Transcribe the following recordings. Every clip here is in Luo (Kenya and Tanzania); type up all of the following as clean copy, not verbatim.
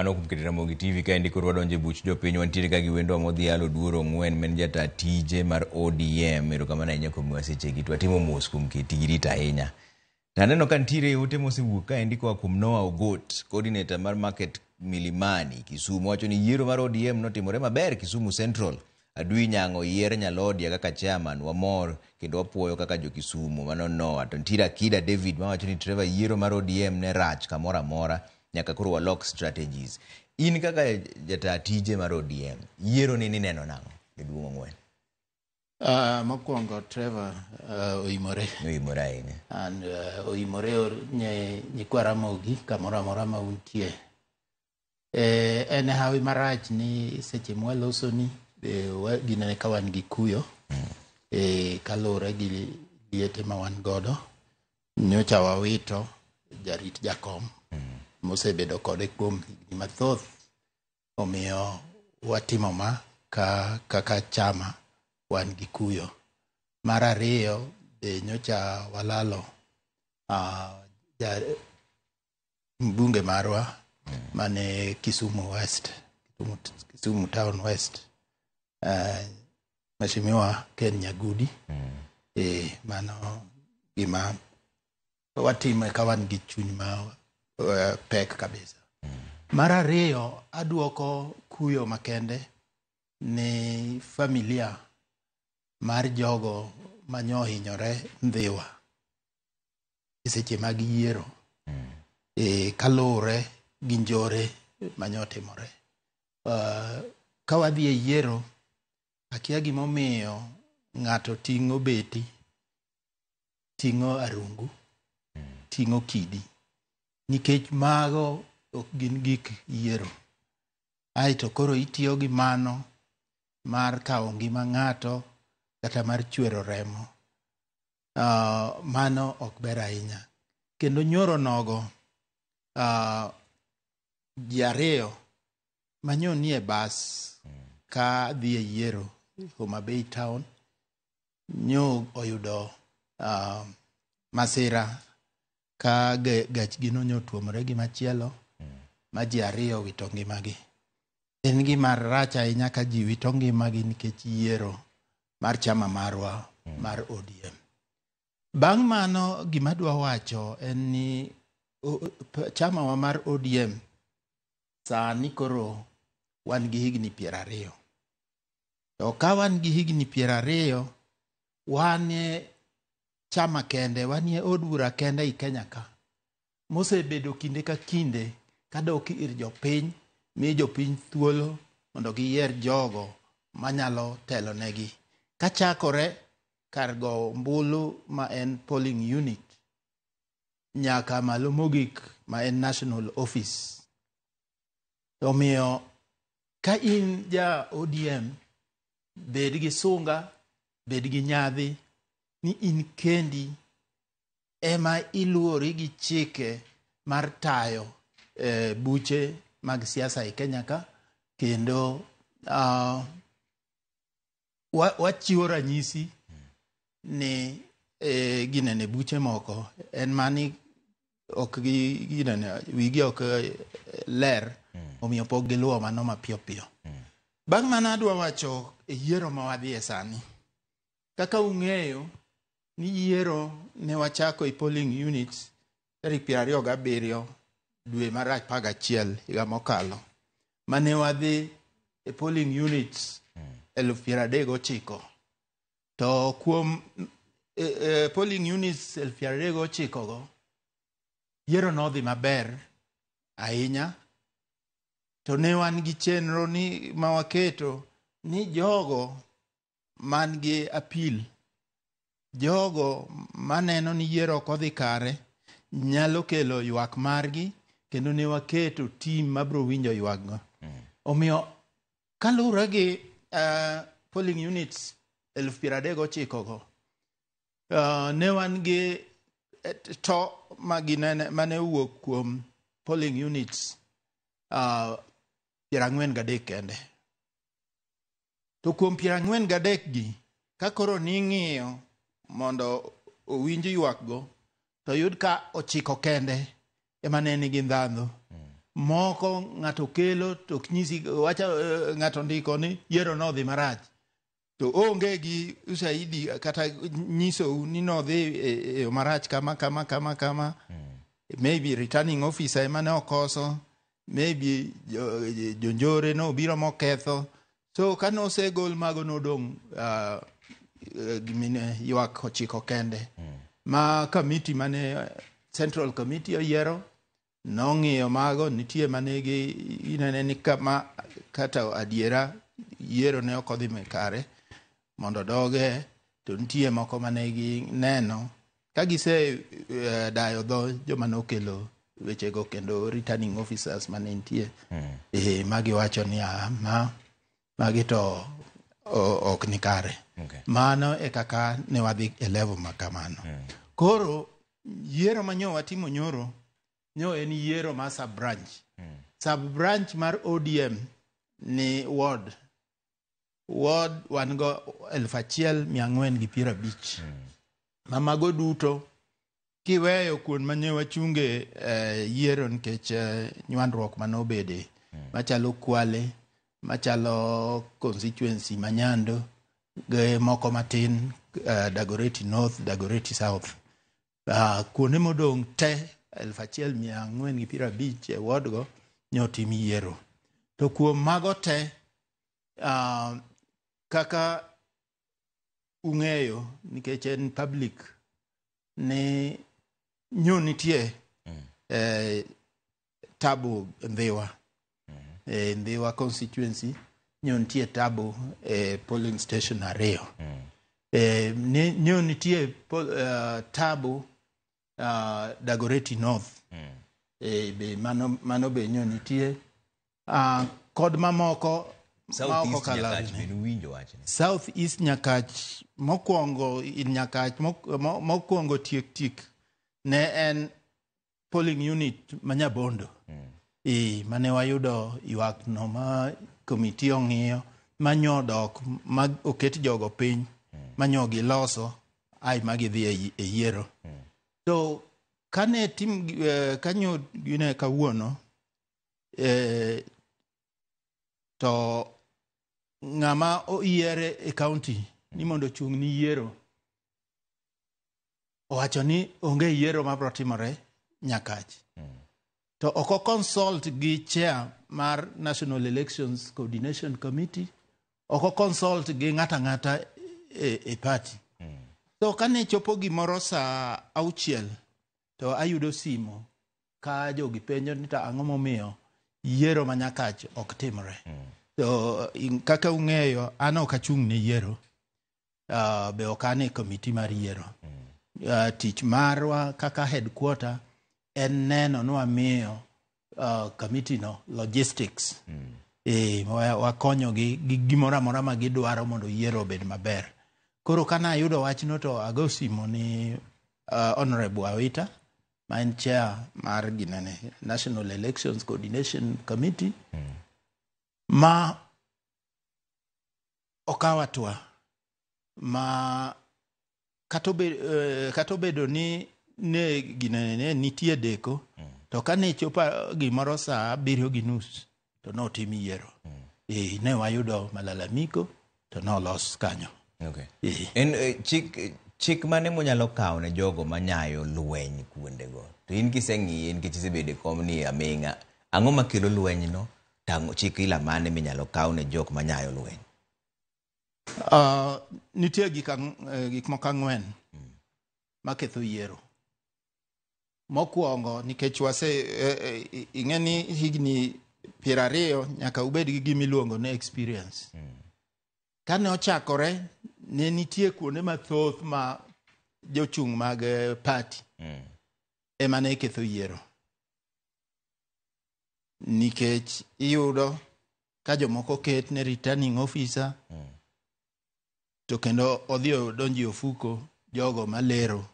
Erokamano kuom keto Ramogi TV kaendi koro wadonjo e buch jopiny wantiere ka gi wendwa modhial Oduor Ong'wen ma en jata tije mar ODM. Erokamano ahinya kuom miwa sechegi to watimo mos kuom keti gi rito ahinya. To aneno ka nitiere ote mosewuok kaendi koa kuom Noah Ogot, coordinator mar market Milimani, Kisumu. Owacho ni yiero mar ODM notimore maber Kisumu Central. Adui Nyang'o oyier Nyalodia kaka chairman, wamor kendo wapuoyo kaka jo Kisumu. Mano Noah. To nitiere Akida David mawacho ni Trevor yiero mar ODM ne rach kamoro amora nyaka koro walok strategies. In kaka jata tije mar ODM, yiero ni nineno nang'o? Jaduong' Ong'wen. Mokwongo Trevor oimore. Oimore ahinya. And oimore nye nyikwa Ramogi kamoro amora ma untie. En hawi marach ni seche mwalosoni ginene ka wan gi kuyo kaluwore gi liete ma wan godo. Nyocha wawito jarit jakom mosebedo kode kuom higni mathoth. Omiyo watimo ma ka kaka chama wan gi kuyo. Mar ariyo be nyocha walalo mbunge marwa mane Kisumu West, Kisumu Town West, Mheshimiwa Ken Nyagudi. Mano gima watimo ka wan gi chuny ma pek kabisa. Mar ariyo aduoko kuyo makende ni familia mar jogo manyo ohinyore Ndhiwa e seche mag yiero kaluwore gi njore manyo otimore. Ka wadhi e yiero, akia gimomiyo ng'ato ting'o beti, ting'o arungu, ting'o kidi, nikech mago ok gin gik yiero. Aeto koro itiyo gi mano mar kawo ngima ng'ato kata mar chwero remo. Mano ok ber ahinya. Kendo nyoro nogo ji ariyo manyo nie bas ka dhi e yiero Homa Bay Town nyo oyudo masira ka gachgi no nyo tuomore gi machielo ma ji ariyo owito ngimagi. En gima rach ahinya ka ji wito ngimagi nikech yiero mar chama marwa mar ODM. Bang' mano gima adwa wacho en ni chama wa mar ODM sani koro wan gi higni 20. To ka wan gi higni 20, wan e chama kende, wan e od bura kende ei Kenya ka mosebedo kinde ka kinde kadok ir jopiny, mi jopiny thuolo mondo giyier jogo manyalo telo negi. Kachakore kar go ombulu ma en polling unit nyaka malo mogik ma en national office. Omiyo ka in ja ODM, bed gi sunga, bed gi nyadhi ni in kendi ema iluwori gi chike mar tayo buche mag siasa e Kenya ka, kendo wachiwo ranyisi ni ginene buche moko en mani ok gi ginene wigi ok ler, omiyo pok giluwo mano mapiyo piyo. Bang' mano adwa wacho e yiero ma wadhiye sani. Kaka ung'eyo ni yiero ne wachako e polling units tarik 27 dwe mar 11 higa mokalo, mane wadhi e polling units 39,000. To kuom polling units 39,000 go, yiero nodhi maber ahinya. To ne wan gi chenro ni mawaketo ni jogo man gi appeal, jogo maneno ni yiero ok odhi kare, nyalo kelo ywak margi, kendo ne waketo team mabiro winjo ywak go. Omiyo kaluwore gi polling units 39,000 go, ne wan gi to maginene mane owuok kuom polling units 43 kende. To kuom 43 gi, ka koro ning'iyo mondo owinj ywak go, to yud ka 9 kende ema ne nigi ndhandhu. Moko ng'ato kelo to ok nyisi wacha, ng'ato ndiko ni yiero nodhi marach to onge gi ushahidi kata nyisou ni nodhi e yo marach kama kama kama kama. Maybe returning officer ema ne okoso, maybe jonjore nobiro moketho. So kane osegol mago, nodong' gimine ywak ochiko kende ma committee mane central committee oyiero nong'iyo mago. Nitie mane gi inene ni kama kata adiera yiero ne ok odhi kare mondo doge, to nitie moko mane gi neno ka gise dayo dho joma nokelo wechego kendo returning officers mane nitie magiwacho ni ma magi to ok ni kare. Mano e kaka ne wadhi e level ma kamano. Koro yiero ma nyo watimo nyoro nyo en yiero mar sub branch. Sub branch mar ODM ni ward. Ward wan go 1450. Ma mago duto kiweyo kuond mane wachunge yiero nikech nywandruok manobede machalo Kwale, machalo constituency Manyando gi moko matin, Dagoretti North, Dagoretti South. Kuonde modong' te 1450 e ward go ne otim yiero. To kuom mago te, kaka ung'eyo nikech en public ni nyo nitie tabu Ndhiwa. Ndhiwa constituency nyo nitie tabu e polling station ariyo. Nyo nitie tabu Dagoretti North. Be mano be nyo nitie. Kod mamoko ma ok Nyakach be nuwinjo wachni? South East Nyakach mokwongo in Nyakach mokwongo tiek tik ne en polling unit ma Nyabondo. Mane wayudo ywak no ma komiti ong'iyo ma nyodok ma oket jogo piny ma nyo giloso ai ma gidhi e yiero. To kane tim kanyo gine kawuono to ng'ama oyiere e county ni mondo ochung' ni yiero owacho ni onge yiero mabiro timore Nyakach. To ok o consult gi chair mar National Elections Coordination Committee, ok o consult gi ng'ato ang'ata e party. So kane chopo gimoro saa 6 to ayudo simo ka jogi penjo ni to ang'o momiyo yiero ma Nyakach ok timre. To kaka ung'eyo an ok achung' ne yiero, be ok an e komiti mar yiero. Tich marwa kaka headquarter en neno ni wamiyo committee no logistics. Wakonyogi gi gimoro amora ma gidwaro mondo yiero obed maber. Koro kane ayudo wachno to ago simo ni Honorable Awita ma en chair mar ginene National Elections Coordination Committee ma okawo hatua ma kata obedo ni ne ginene ne nitie deko to kane chopo gimoro saa 7:30 to notim yiero. Ne wayudo malalamiko to nolos kanyo. En chik mane monyalo kawo ne jogo manyayo lweny kuondego? To in kiseng'iye nikech isebedo e kom ni aming'a, ang'o makelo lweny no? To chik ila mane minyalo kaw ne jok manyayo lweny? Nitie gik moko ang'wen maketho yiero. Mokwongo nikech wase ing'e ni higni 20 nyaka ubed gi gima iluongo ni experience. Kane ochakore ne nitie kuonde mathoth ma jochung' mag party ema ne ketho yiero. Nikech iyudo ka jomoko ket ne returning officer to kendo odhi odonjo e ofuko jogo malero.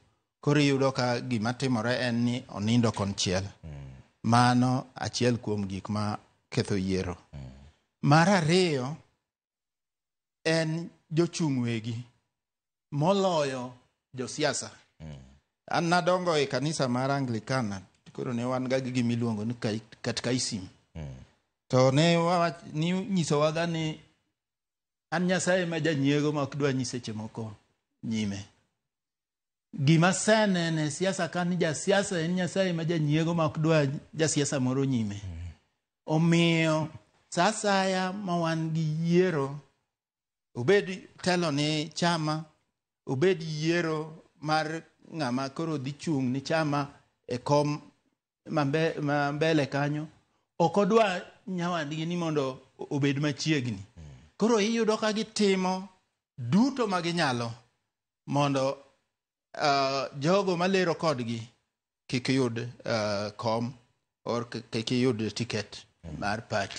Koro iyudo ka gima timore en ni onindo konchiel. Mano achiel kuom gik ma ketho yiero. Mar ariyo en jochung' wegi moloyo josiasa. An nadongo e kanisa mar Anglikana. Koro ne wan ga gi gima iluongo ni katekism. To ne ni nyisowaga ni an Nyasaye ma janyiego ma ok dwa nyiseche moko nyime. Gima aseneno e siasa ka ni jasiasa en Nyasaye ma janyiego ma ok dwa jasiasa moro nyime. Omiyo sa asaya ma wan gi yiero, obed telo ni chama, obed yiero mar ng'ama koro dhi chung' ni chama e kom ma mbele kanyo, ok odwa nyawadgi ni mondo obed machiegni. Koro iyudo ka gitimo duto ma ginyalo mondo jogo malero kodgi kik yud kom or kik yud ticket mar party.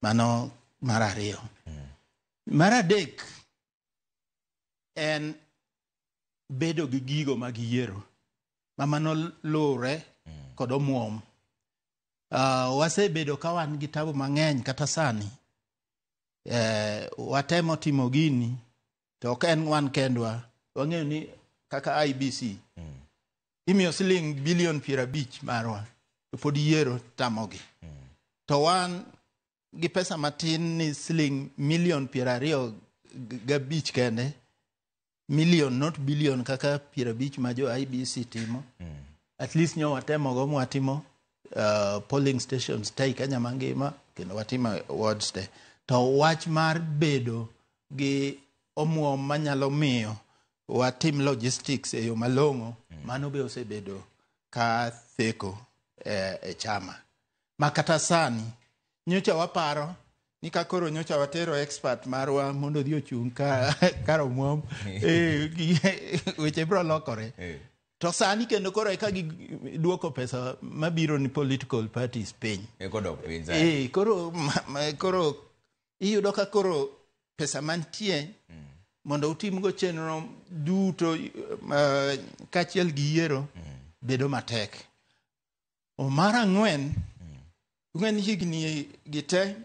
Mano mar ariyo. Mar adek en bedo gi gigo mag yiero ma mano luwre kod omuom. Wasebedo ka wan gi tabu mang'eny kata sani. Watemo timo gini to ok en wan kendwa. Wang'eyo ni kaka IBC imiyo siling bilion 50 marwa to pod yiero tamogi. To wan gi pesa matin ni siling milion 25 kende, million not billion kaka 50 ma jo IBC timo. At least nyo watemogo mwatimo polling stations te Kenya mangima kendo watimo wards te. To wach mar bedo gi omuom manyalo miyo watim logistics e yo malong'o, mano be osebedo ka theko e chama. Ma kata sani nyocha waparo ni ka koro nyocha watero expert marwa mondo odhi ochung' ka kar omuom, weche biro lokore. To sani kendo koro eka giduoko pesa mabiro ni political parties piny. Eko dok piny sani. Koro koro iyudo ka koro pesa mantie mondo utimgo chenro duto kaachiel gi yiero bedo matek. Mar ang'wen, ung'e ni higni gi te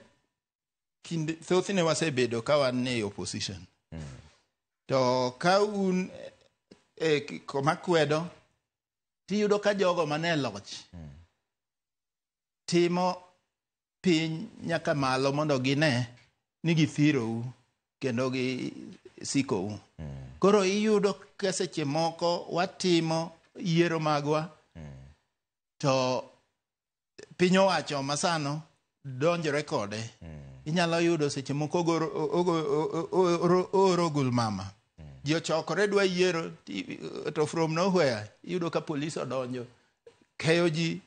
kinde thothne wasebedo ka wan e opposition. To ka un e koma kwedo, tiyudo ka jogo mane loch timo piny nyaka malo mondo gine ni githirou kendo gisikou. Koro iyudo ka seche moko watimo yiero magwa to piny owacho masano donjore kode. Inyalo yudo seche moko ooro ogul mama. Ji ochokore dwa yiero to from nowhere iyudo ka polis odonjo, keyo ji,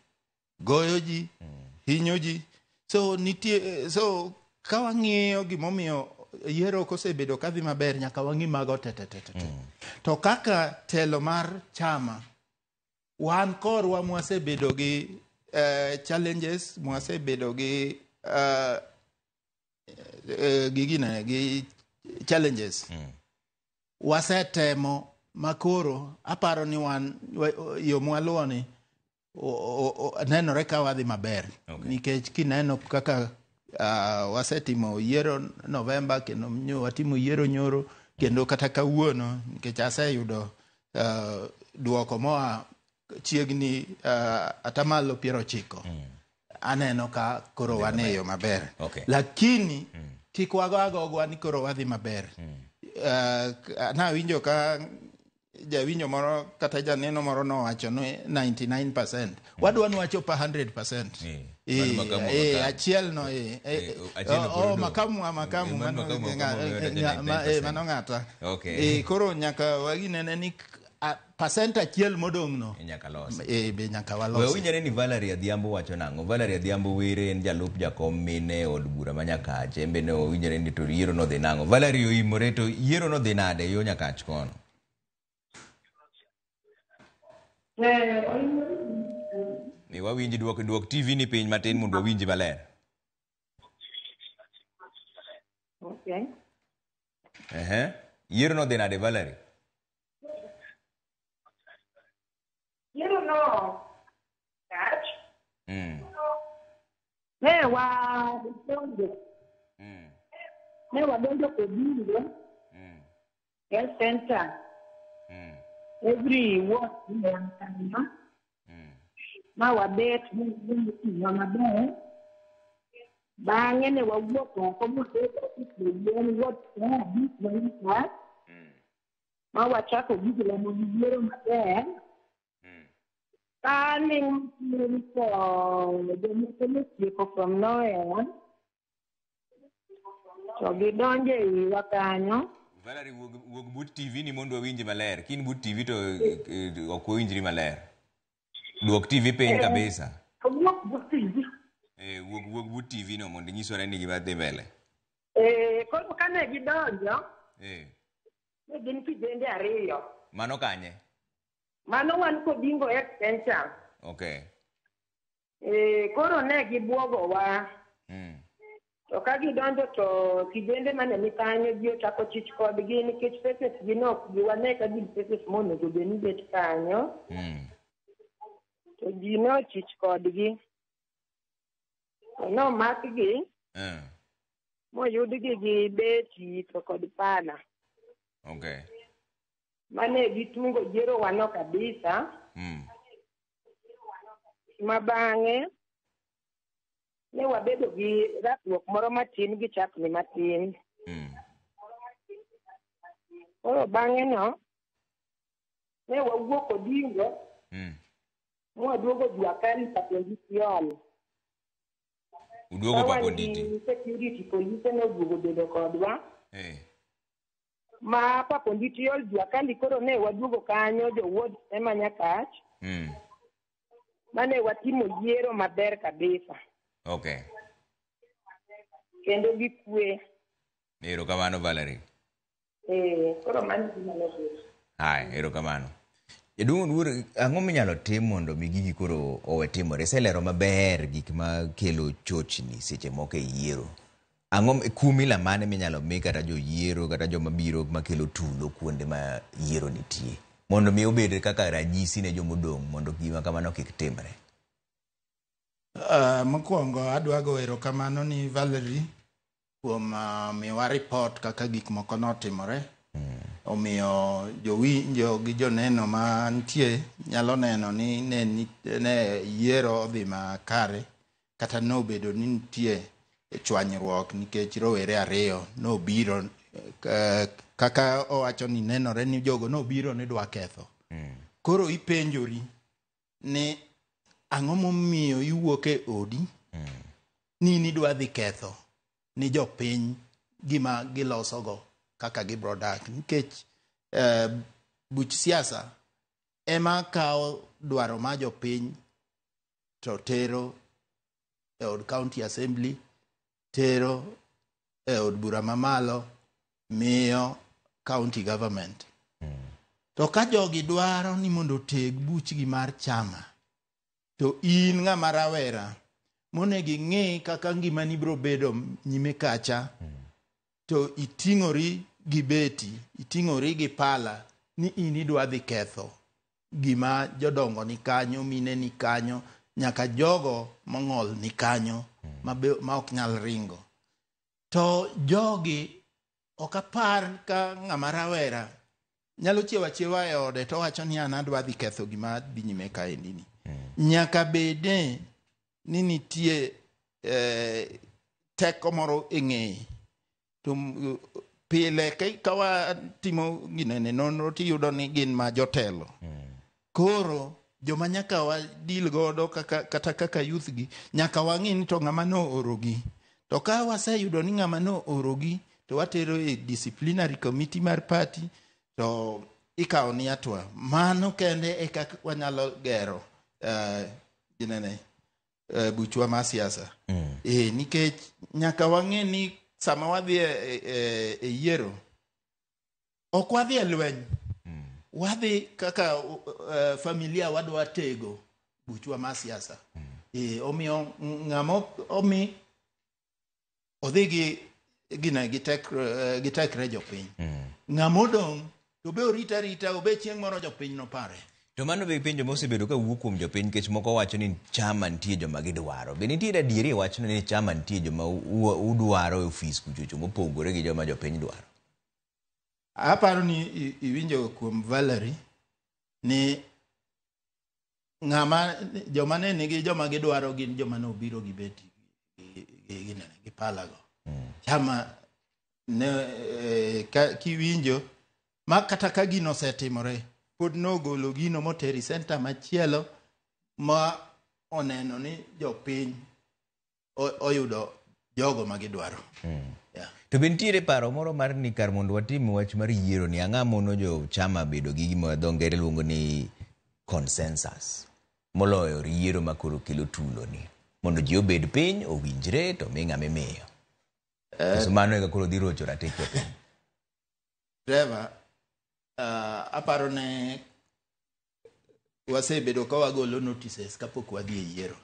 goyo ji, hinyo ji. So nitie, so ka wang'iyo gimomiyo yiero ok osebedo kadhi maber, nyaka wang'i mago te te te te. To kaka telo mar chama, wan korwa mwasebedo gi challenges, mwasebedo gi gi ginene, gi challenges. Wasetemo makoro aparo ni wan yo mwaluwo ni nenore ka wadhi maber. Nikech kineno kaka wasetimo yiero November kendo nyo watimo yiero nyoro kendo kata kawuono nikech aseyudo duoko moa chiegni 90%. Aneno ka koro wan e yo maber. Lakini kik wago agogwa ni koro wadhi maber. Nawinjo ka jawinjo moro kata janeno moro nowacho ni 99%. Wadwa ni wachop 100%. Mano makamu makamu. Achiel no Achiel no pod odong'. Makamu wa makamu, Mano mano makamu wa makamu obedo 99%. Mano ng'ata. Koro nyaka waginene ni percent achiel modong' no. Nyaka losi. Be nyaka We walosi. winjore ni Valerie Adhiambo wacho nang'o? Valerie Adhiambo Were en jalup jakom mine e od bura ma Nyakach. En be ne owinjore ni to yiero nodhi nang'o? Valerie oimore to yiero nodhi nade yo Nyakach kono? Mi wawinji, duok TV ni piny matin mondo wawinji maler. Okay. Ehe. Yiero nodhi nade, Valerie? Yiero no rach. Ne wadonjo. Ne wadonjo Kobungo health center. Every ward ne wan kanyo. Ma wabet moting'wa maber. Bang'e ne wawuok oko mwabedo yien wuoth 50 ma ma wachako gige lamo gi yiero maber. Kane to jomoko notieko from nowhere to gidonjo e iwa kanyo. Valerie, wuog but TV ni mondo wawinji maler. Kin but TV to ok wawinjri maler. Duok TV piny kabisa. Wuok but TV. Wuog but TV no mondo inyiswa ni gima dhi mbele. Koro kane gidonjo, ne gin kijende 2. Mano kanye? Mano wan Kodingo Extension. Okay. Koro ne gibuogowa. To ka gidonjo to kijende mane ni kanyo ji ochako chich kodgi nikech faces gi ne ok giwane ka gin faces monego bed ni bet kanyo. To ji ne ochich kodgi. To nomakgi moyudgi gi beti to kod pala. Okay. Mane gitungo yiero wano kabisa. Ma bang'e ne wabedo gi rakruok moro matin gi chakni matin. Koro bang'e no ne wawuok Odingo mwaduogo Jua Kali Kaponditi. Uduogo Paponditi. Security polise ne oduogo bedo kodwa. Ma Paponditi Jua Kali koro ne waduogo kanyo jo ward ema Nyakach. Mane watimo yiero maber kabisa. Okay. Kendo gi kwe. Erokamano Valerie. Koro mano gima nobedo. Hai, erokamano. Jaduong' Oduor, ang'o minyalo tim mondo mi gigi koro owe timore? Iselero maber gik ma kelo chochni seche moko e yiero. Ang'o kumila mane minyalo mi kata joyiero kata joma biro makelo tulo kuonde ma yiero nitie mondo mi obed kaka ranyisi ne jomodong' mondo gima kamano kik timre? Mokwongo adwa go erokamano ni Valerie kuom miwa report kaka gik moko notimore. Omiyo jowinjo gi joneno mantie nyalo neno ni ne yiero odhi makare kata nobedo ni nitie chwanyruok nikech rowere 2 nobiro kaka owacho ni nenore ni jogo nobiro ni dwa ketho. Koro ipenjori ni ang'o momiyo iwuok e odi ni nidwa dhi ketho ni jopiny gima gilosogo kaka gibro dak nikech buch siasa ema kawo dwaro ma jopiny to tero e od county assembly, tero e od bura mamalo, miyo county government. To ka jogi dwaro ni mondo oteg buchgi mar chama, to in ng'ama rawera monego ing'i kaka ngimani biro bedo nyime kacha, to iting'ori gi beti, iting'ori gi pala ni in idwa dhi ketho gima jodongo ni kanyo, mine ni kanyo, nyaka jogo mong'ol ni kanyo ma ok nyal ringo. To jogi ok apar ka ng'ama rawera nyalo chiewo achiewa e ode to wacho ni an adwa dhi ketho gima dhi nyime kaendi ni. Nyaka bede ni nitie teko moro e ng'eye. To pile ka watimo ginene nonro tiyudo ni gin ma jotelo. Koro joma nyaka wadil godo kata kaka youth gi, nyaka wang'i ni to ng'ama noorogi. To ka waseyudo ni ng'ama noorogi, to watero e disciplinary committee mar party, to ikawo ni atwa. Mano kende e kaka wanyalo gero ginene buchwa mar siasa. Nikech nyaka wang'e ni sama wadhi e yiero, ok wadhi e lweny. Wadhi kaka familia wadwa tego buchwa mar siasa. Omiyo ng'ama omi odhi gi gine gi tekre jopiny. Ng'ama odong' to be orita arita, obe chieng' moro jopiny nopare. To mano be penjo mosebedo ka wuok kuom jopiny nikech moko wacho ni chama nitie joma gidwaro. Be nitie adieri e wachno ni chama nitie joma udwaro e ofis kuchocho mopogore gi joma jopiny dwaro? Aparo ni iwinjo kuom Valerie ni Ng'ama joma ne nigi joma gidwaro gin joma ne obiro gi beti gi palago. Chama ne kiwinjo ma kata ka gino osetimore pod nogolo gino moteri senta machielo ma oneno ni jopiny oyudo jogo ma gidwaro. Yeah. To be nitiere paro moro mar ni kar mondo watim wach mar yiero ni ang'a mono jo chama bedo gi gima dho ngere luongo ni consensus moloyo yiero ma koro kelo tulo ni mondo ji obed piny owinjre to mi ng'ama imiyo. Koso mano eka koro dhi rocho ratich jopiny. Trevor, aparo ne wasebedo ka wagolo notices kapok wadhi e yiero.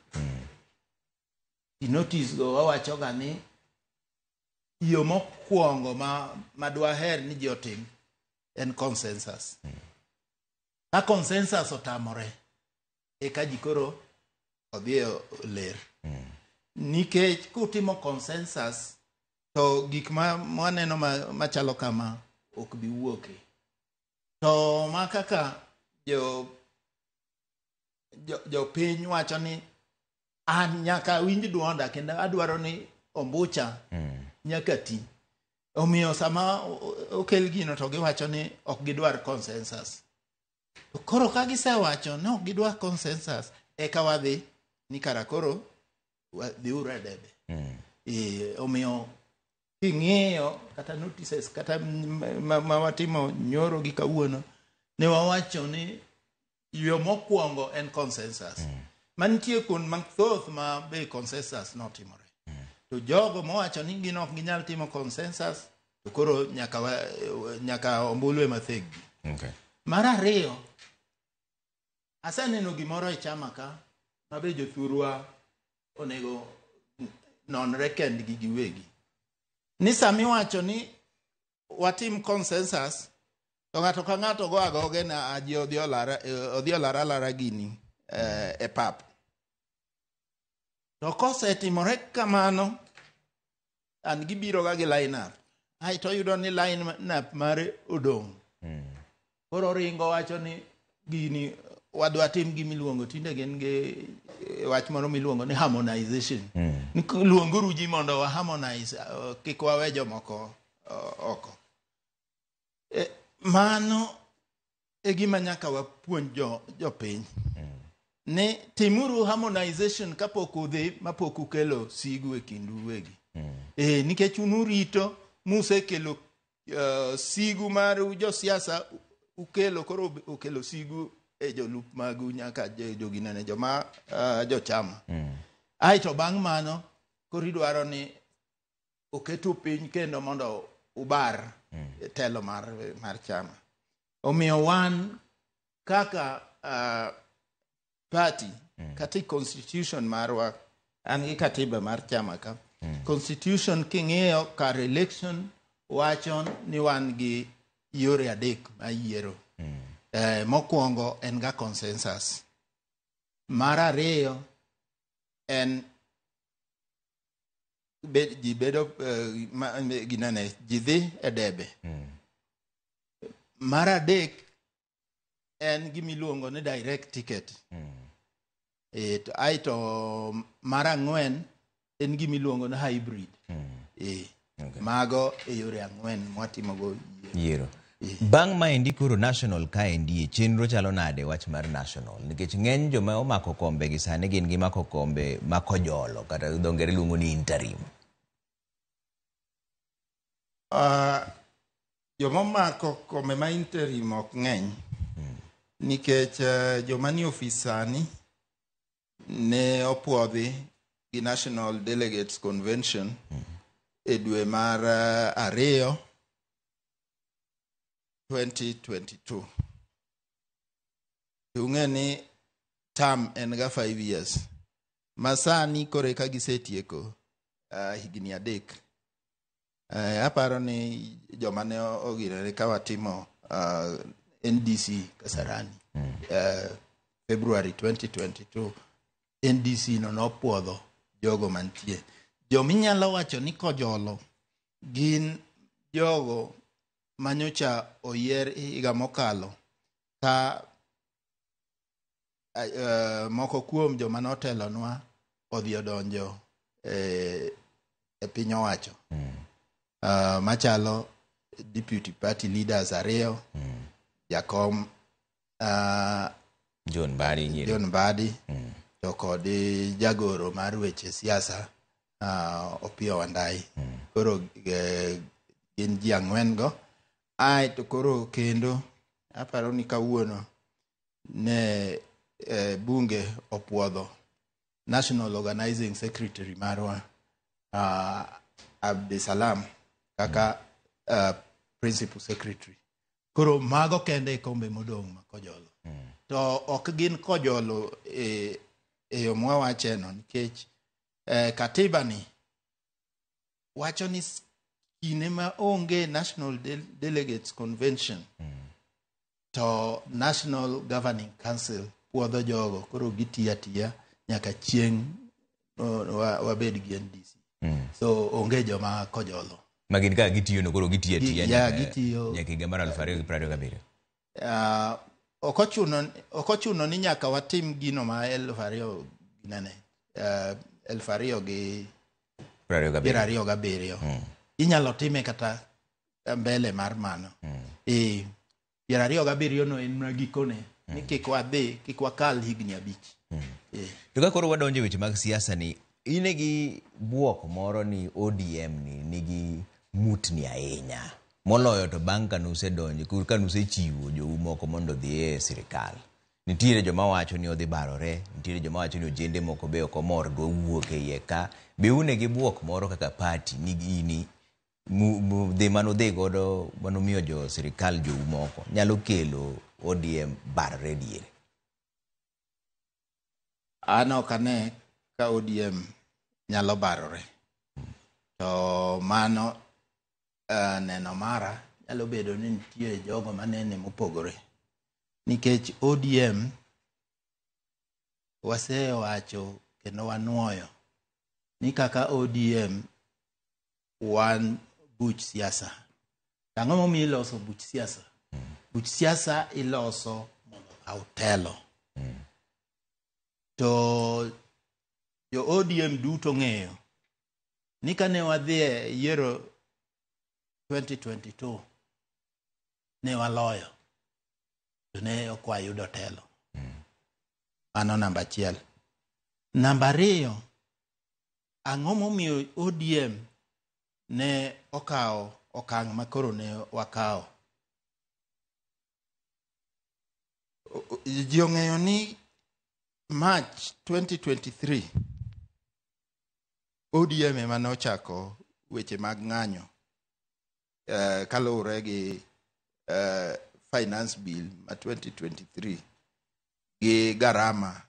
Notice go wawacho ga ni yo mokwongo ma dwaher ni ji otim en consensus. Ka consensus otamore, eka ji koro odhi e ler. Nikech kutimo consensus to gik ma waneno machalo kama ok bi wuoke. To ma kaka jopiny wacho ni an nyaka awinj duonda kendo adwaro ni ombucha nyaka ti. Omiyo sama okel gino to giwacho ni ok gidwar consensus. To koro ka gisewacho ni ok gidwar consensus, eka wadhi ni kara koro dhiuru e debe. Omiyo king'iyo kata notices kata ma watimo nyoro gi kawuono, ne wawacho ni yo mokwongo en consensus. Mantie kuond mathoth ma be consensus notimore. To jogo mowacho ni gin ok ginyal timo consensus, to koro nyaka ombulu ema theggi. Mar ariyo, aseneno gimoro e chama ka ma be jothurwa onego nonre kendgi giwegi. Ni sama iwacho ni watim consensus, to ng'ato ka ng'ato go agoge na aji odhi olar alara gini e pap. To kosetimore kamano, an gibiro ga gi line up. Aeto oyudo ni line up mare odong'. Koro oringo wacho ni gini wadwa tim gimiluongo tinde gin gi wach moro miluongo ni harmonization. Ni luonguru ji mondo wa harmonize, kik wawe jomoko oko. Mano e gima nyaka wapuonj jopiny. Ni timuru harmonization kapok udhi mapok ukelo sigu e kindu uwegi. Nikech un urito musekelo sigu mar josiasa ukelo koro ukelo sigu e jolup magu nyaka joginene joma jochama. Aeto bang' mano koro idwaro ni oketu piny kendo mondo ubar telo mar chama. Omiyo wan kaka party kata constitution marwa, an gi katiba mar chama ka. Constitution king'iyo kar election wacho ni wan gi yore adek ma yiero. Mokwongo en ga consensus. Mar ariyo en ji bedo ginene, ji dhi e debe. Mar adek en gimiluongo ni direct ticket. To aeto mar ang'wen en gimiluongo ni hybrid. Mago e yore ang'wen mwatimogo yiero. Bang' maendi koro national kaendi chenro chalo nade wach mar national? Nikech ng'eny joma omako kombe gi sani gin gimako kombe makojolo kata dho ngere luongo ni interim. Joma omako kombe ma interim ok ng'eny. Nikech joma ni ofis sani ne opuodhi gi National Delegates Convention e dwe mar 2 2022. Ung'e ni term en ga 5 years. Ma sani koro eka gisetieko higni 3. Aparo ni joma ne ogirore ka watimo NDC Kasarani February 2022, NDC no nopuodho jogo mantie. Jominyalo wacho ni kojolo gin jogo manyocha oyier higa mokalo ka Moko kuom joma notelonwa odhi odonjo e piny owacho machalo deputy party leaders ariyo, jakom John Mbadi nyiri. John Mbadi to kod jagoro mar weche siasa, Opiyo Wandayi. Koro gin ji ang'wen go. Ae to koro kendo aparo ni kawuono ne bunge opuodho National Organizing Secretary marwa, Abdisalam, kaka Principal Secretary. Koro mago kende e kombe modong' ma Kojolo. To ok gin Kojolo e yo mwawacheno, nikech katiba ni wacho ni kinde ma onge National Delegates Convention to National Governing Council puodho jogo, koro gitiyo atiya nyaka chieng' wabed gi NDC. So onge joma Kojolo. Ma gin kaka gitiyo no, koro gitiyo atiya gitiyo. Nyaka higa mar 2027. Ok ochuno ni nyaka watim gino ma 2000 nene elfu ariyo gi 27. 27. Inyalo time kata mbele mar mano. 27 no en mana gikone ni kik wadhi, kik wakal higni 5. To ka koro wadonjo e weche mag siasa ni, in gi buok moro ni ODM ni nigi mutni ahinya moloyo to bang' ka nusedonjo, ka nusechiwo jou moko mondo odhi e sirikal, nitiere joma wacho ni odhi barore, nitiere joma wacho ni ojende moko be ok omor, dwa wuok e iye ka. Be une gi buok moro kaka party ni gini dhi manudhi godo manumiyo jo sirikal jou moko nyalo kelo ODM barore diere? An ok ane ka ODM nyalo barore. To mano neno mara, nyalo bedo ni nitie jogo manene mopogore. Nikech ODM wasewacho kendo wanuoyo ni kaka ODM wan buch siasa. Ang'o momiyo iloso buch siasa? Buch siasa iloso mondo okaw telo. To jo ODM duto ng'eyo ni kane wadhi e yiero 2022 ne waloyo, to ne ok wayudo telo. Mano namba achiel. Namba ariyo, ang'o momiyo ODM ne okawo okang' ma koro ne wakawo? Ji ong'eyo ni March 2023 ODM ema nochako weche mag ng'anyo kaluwore gi finance bill ma 2023 gi garama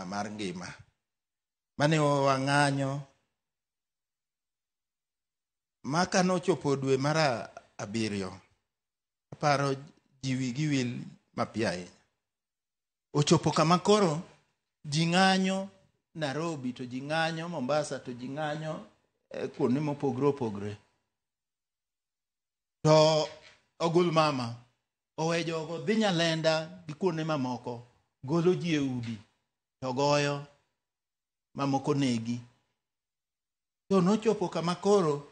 mar ngima mane wang'anyo, ma kanochopo dwe mar abiriyo, aparo ji wigi wil mapiyo ahinya, ochopo kama koro ji ng'anyo Nairobi, to ji ng'anyo Mombasa, to ji ng'anyo kuonde mopogore opogore, to ogul mama owe jogo dhi Nyalenda gi kuonde mamoko, golo ji e udi to goyo mamoko, negi. To nochopo kama koro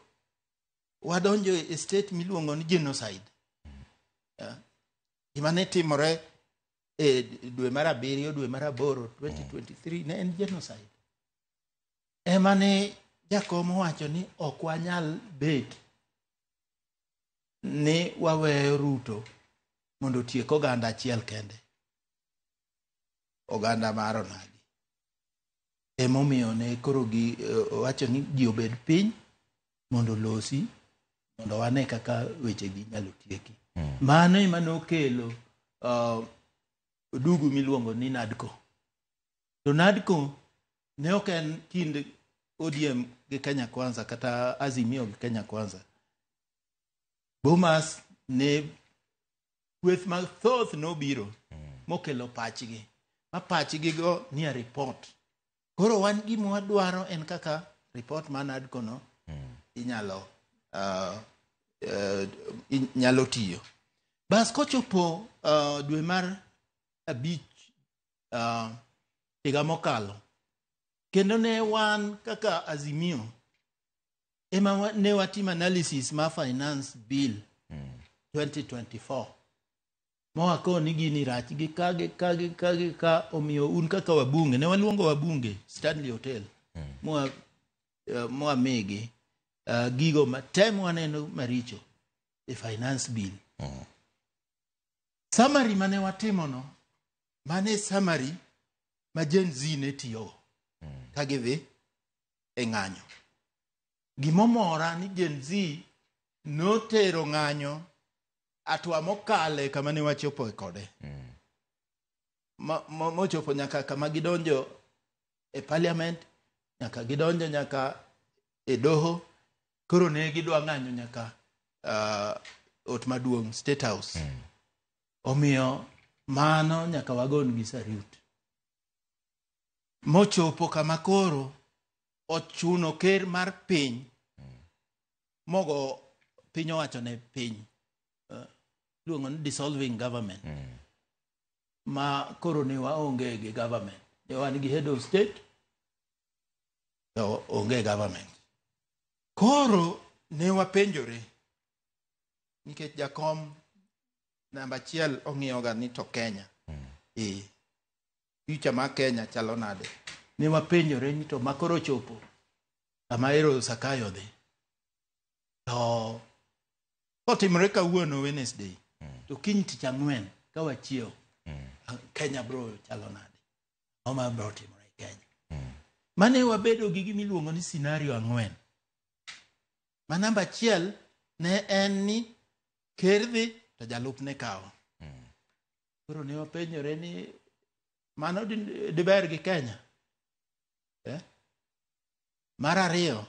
wadonjo e state miluongo ni genocide. Gima ne timore e dwe mar abiriyo, dwe mar aboro 2023 ne en genocide. Ema ne jakom owacho ni ok wanyal bet ni waweyo Ruto mondo otiek oganda achiel kende, oganda mar onagi. Emomiyo ne koro gi owacho ni ji obed piny mondo olosi, mondo wane kaka wechegi inyalo tieki. Mano ema nokelo dugu miluongo ni NADCO. To NADCO ne ok en kind ODM gi Kenya Kwanza kata Azimio gi Kenya Kwanza. Bomas ne kweth mathoth nobiro mokelo pachgi, ma pachgi go nie report. Koro wan gima wadwaro en kaka report mar NADCO no inyalo nyalo tiyo. Bas kochopo dwe mar abich. Higa mokalo kendo ne wan kaka Azimio ema ne watimo analysis ma finance bill 2024 mowakoni gini rach gi ka gi ka gi ka gi ka. Omiyo un kaka wabunge, ne waluongo wabunge Stanley Hotel mwamigi gigo ma te mwaneno maricho e finance bill. Summary mane watimono, mane summary ma Gen Z ne tiyogo ka gidhi e ng'anyo. Gimomora ni Gen Z notero ng'anyo atwa mokale kama ne wachopo kode mochopo nyaka kama gidonjo e parliament, nyaka gidonjo nyaka e doho. Koro ne gidwa ng'anyo nyaka ot maduong', State House. Omiyo mano nyaka wagon gi salute. Mochopo kama koro ochuno ker mar piny mogo piny owacho ne piny iluongo ni dissolving government, ma koro ne waonge gi government. Ne wan gi head of state to onge government. Koro ne wapenjore nikech jakom namba achiel ong'iyoga ni to Kenya future mar Kenya chalo nade. Ne wapenjore ni to makoro chopo kama ero Sakayo dhi to kotimore kawuono Wednesday to kiny tich ang'wen ka wachiew, Kenya bro chalo nade? Ang'o ma bro timore e Kenya? Mane wabedo gi gimiluongo ni scenario ang'wen. Ma namba achiel ne en ni ker dhi to jalupne kawo. Koro ne wapenjore ni mano diber gi Kenya, eh? Mar ariyo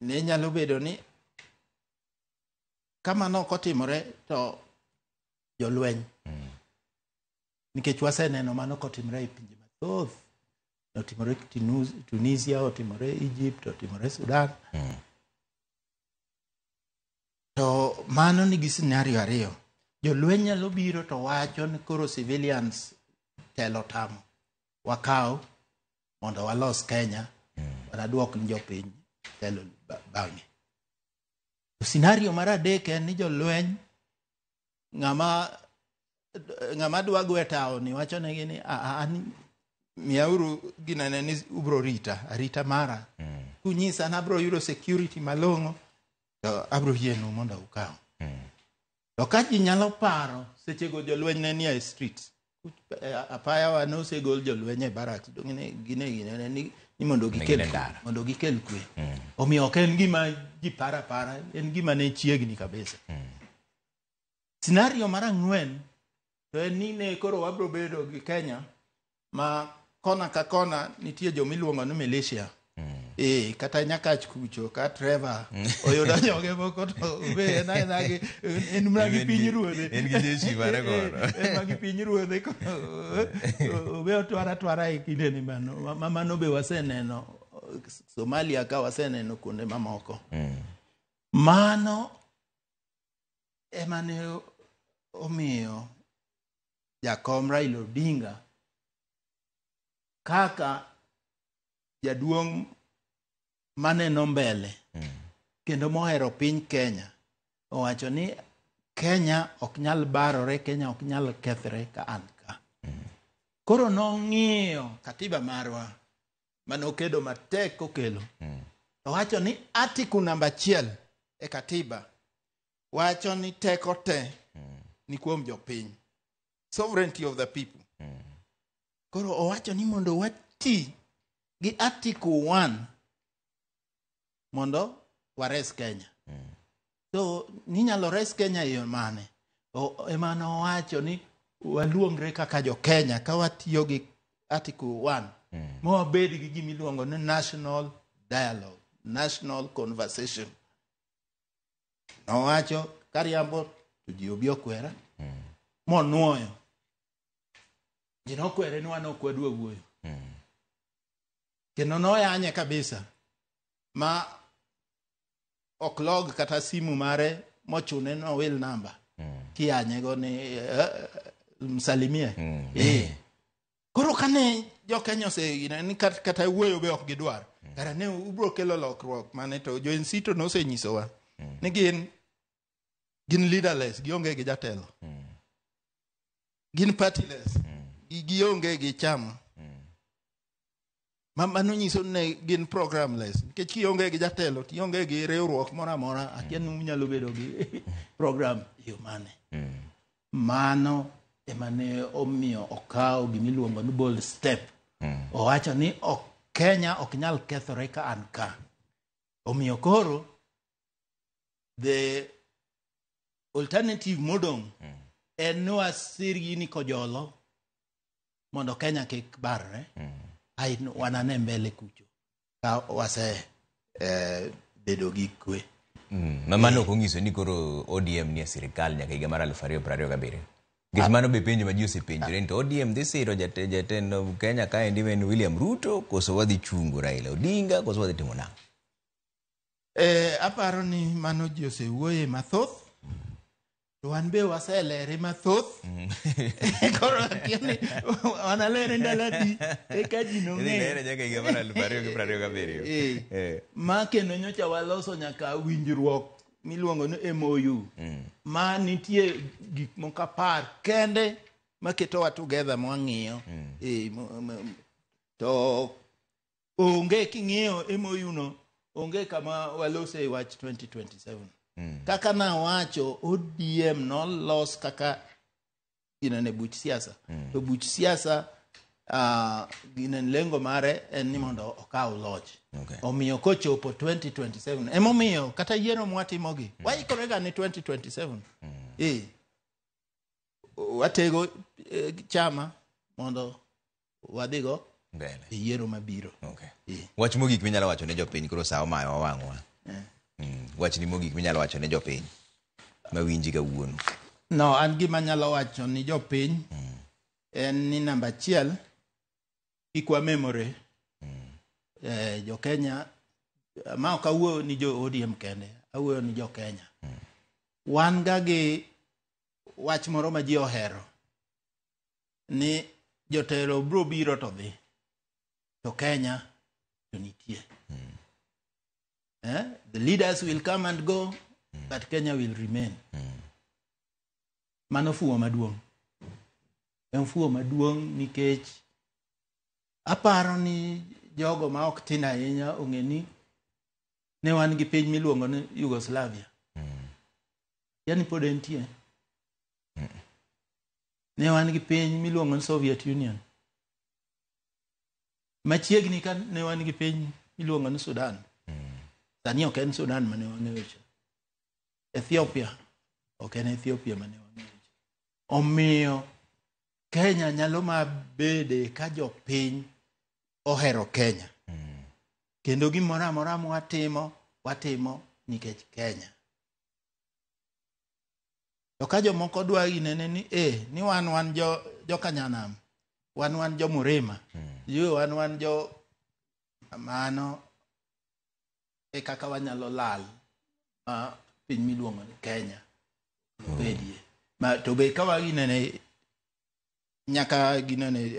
ne nyalo bedo ni ka mano ok otimore to jolweny, nikech waseneno mano kotimore e pinje mathoth. Otimore Tunisia, otimore Egypt, otimore Sudan. To mano nigi scenario ariyo. Jolweny nyalo biro to wacho ni koro civilians telo tamo, wakaw mondo walos Kenya, wanaduok ni jopiny telo bang'e. To scenario mar adek en ni jolweny, ng'ama dwa gwe tawo ni wacho negi ni, "Ah, ah, an miyauru ginene ni ubro rita arita mara, kunyisa ni abro yudo security malong'o to abro yienu mondo ukaw." To ka ji nyalo paro, sechego jolweny ne nie streets. Apaya wa nosegol jolweny e barracks gine ginene ni mondo gikel gin e kwe, ndara. Mondo gikel kwe. Omiyo ok en gima ji paro apara, en gima ne chiegni kabisa. Scenario mar ang'wen to en ni ne koro wabro bedo gi Kenya ma kona ka kona nitie jomiluongo ni militia. Kata Nyakach kucho ka Trevor oyudo joge moko to be en aena gi en mana gi En piny ruodhe. En gi jeshi mare kono. En mana gi piny ruodhe obe otwara twara e kinde ni mano mano be waseneno Somalia ka, waseneno kuonde mamoko. Mano ema ne omiyo jakom Raila Odinga kaka jaduong' maneno mbele kendo mohero piny Kenya owacho ni Kenya ok nyal barore, Kenya ok nyal kethre ka an ka. Koro nong'iyo katiba marwa manokedo matek kokelo. Owacho ni article namba 1 e katiba wacho ni teko te ni kuom jopiny. Sovereignty of the people. Koro owacho ni mondo wati gi article 1 mondo wares Kenya. So ninyalo res Kenya e yo mane? Ema nowacho ni waluongre kaka jo Kenya ka watiyo gi article 1 ma wabed gi gimiluongo ni national dialogue, national conversation. Nowacho kariambo to ji obi okwera monuoyo. Ji nokwere ni wan ok wadwa wuoyo. Kendo noyanye kabisa ma ok log kata simu mare mochune nowil namba. Kiyanyego ni msalimie. Koro kane jo-Kenya ose ni kata wuoyo be ok gidwar. Kara ne ubro kelo lokruok mane to jo NC to nosenyisowa ni gin leaderless, gionge gi jatelo. Gin partyless. Gionge gi chama. Mano nyiso ni gin programless. Nikech kionge gi jatelo, tionge gi riwruok moro amora, akia ni unyalo bedo gi program e yo mane. Mano ema ne omiyo okawo gimiluongo ni bold step. Owacho ni ok Kenya ok nyal kethore ka an ka. Omiyo koro the alternative modong' en ni wasir gini kojolo mondo Kenya kik barre. Ai wanane mbele kucho ka wase bedo gi kwe. Mano ok onyiso ni koro ODM nie sirikal nyaka higa mar 2027. Nikech mano be penjo ma ji osepenjore ni to ODM dhi siro jatend Kenya kaendi ma en William Ruto koso wadhi chungo Raila Odinga koso wadhi timo nang'o? Aparo ni mano ji osewuoye mathoth. To wan be waselere mathoth. Koro akia ni wanalere ndalo adi eka ji nong'e. Lere nyaka higa mar 2027. Ma kendo nyocha waloso nyaka winjruok miluongo ni MOU. Ma nitie gik moko 10 kende maketowa together mwang'iyo. To onge king'iyo MOU no, onge kama walose wach 2027. Kaka nawacho, ODM nolos kaka ginene buch siasa. To buch siasa ginene lengo mare en ni mondo okaw loch. Omiyo kochopo 2027, emomiyo kata yiero mwatimogi, waikore ga ni 2027. Watego chama mondo wadhigo mbele e yiero mabiro. Wach mogik minyalo wacho ne jopiny koro sa omayo wang'wa. Wachni mogik minyalo wacho ne jopiny mawinji kawuono. No, an gima anyalo wacho ni jopiny en ni namba 1 kik wamemore. Jo Kenya, ma ok awuoyo ni jo ODM kende, awuoyo ni jo Kenya. Wan ga gi wach moro ma ji ohero ni jotelo bro biro to dhi, to Kenya to nitie. The leaders will come and go, but Kenya will remain. Mano fuwo maduong'. En fuwo maduong' nikech aparo ni jogo ma ok tin ahinya ong'e ni ne wan gi piny miluongo ni Yugoslavia. Yani pod entie. Ne wan gi piny miluongo ni Soviet Union. Machiegni ka ne wan gi piny miluongo ni Sudan. Sani ok en Sudan mane wang'eyo cha. Ethiopia ok en Ethiopia mane wang'eyo cha. Omiyo Kenya nyalo mabede ka jopiny ohero Kenya. Kendo gimoro amora mwatimo, watimo nikech Kenya. To ka jomoko dwa ginene ni ni wan jo Kanyanam, wan jo Murima, wan jo mano e kaka wanyalo lal ma piny miluongo ni Kenya bedie. Ma to be ka waginene nyaka ginene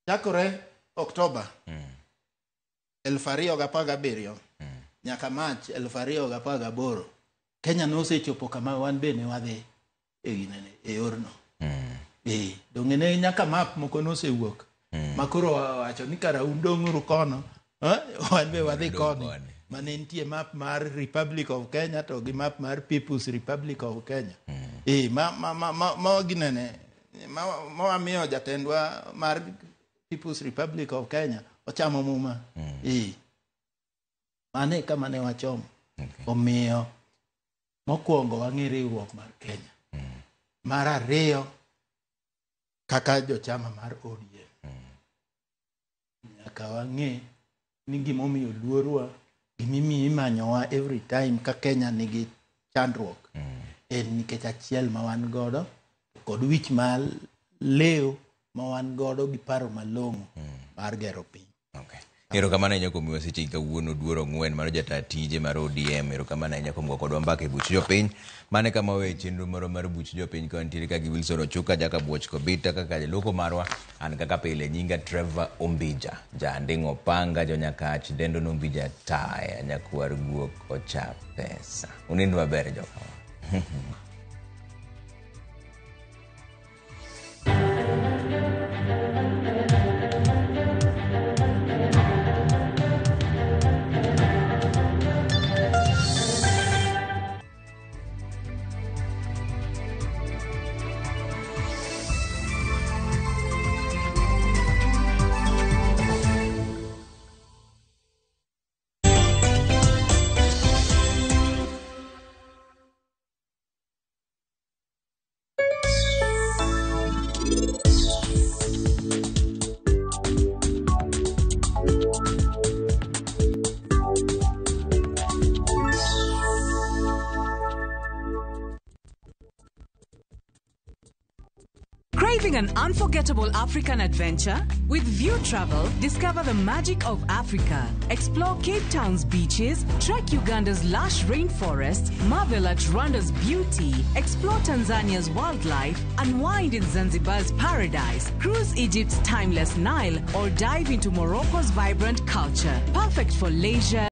chakore Oktoba 2017 nyaka March 2018 Kenya nosechopo kama wan be ne wadhi e ginene e yorno. Donge ne nyaka map moko nosewuok ma koro wacho ni kara un dong'uru kono, wan be wadhi koni. Mane nitie map mar Republic of Kenya to gi map mar People's Republic of Kenya. Ma ginene ma wamiyo jatendwa mar People's Republic of Kenya ochamo muma. Mane kama ne wachomo. Omiyo mokwongo wang'e riwruok mar Kenya. Mar ariyo kaka jochama mar ODM. Nyaka wang'e ni gimomiyo luorwa, gimomiyo imanyowa every time ka Kenya nigi chandruok en nikech achiel ma wan godo kod wich ma lew ma wan godo gi paro malong'o mar gero piny. Erokamano ahinya kuom miwa seche gi kawuono Duoro Ong'wen mano jata tije mar ODM. Erokamano ahinya kuom go kodwa mbaka e buch jopiny. Mano e kama wawe chenro marwa mar buch jopiny ka wantiere ka gi Wilson Ochuka, Jaka Buoch Kobita kaka jaloko marwa. An kaka pile nyinga Trevor Ombija, ja Anding'o Panga, jo Nyakach, Dendo Nombija Taya, nyakwar guok ocha pesa. Unind maber jokawa. Craving an unforgettable African adventure? With Viutravel, discover the magic of Africa. Explore Cape Town's beaches, trek Uganda's lush rainforests, marvel at Rwanda's beauty, explore Tanzania's wildlife, unwind in Zanzibar's paradise, cruise Egypt's timeless Nile, or dive into Morocco's vibrant culture. Perfect for leisure.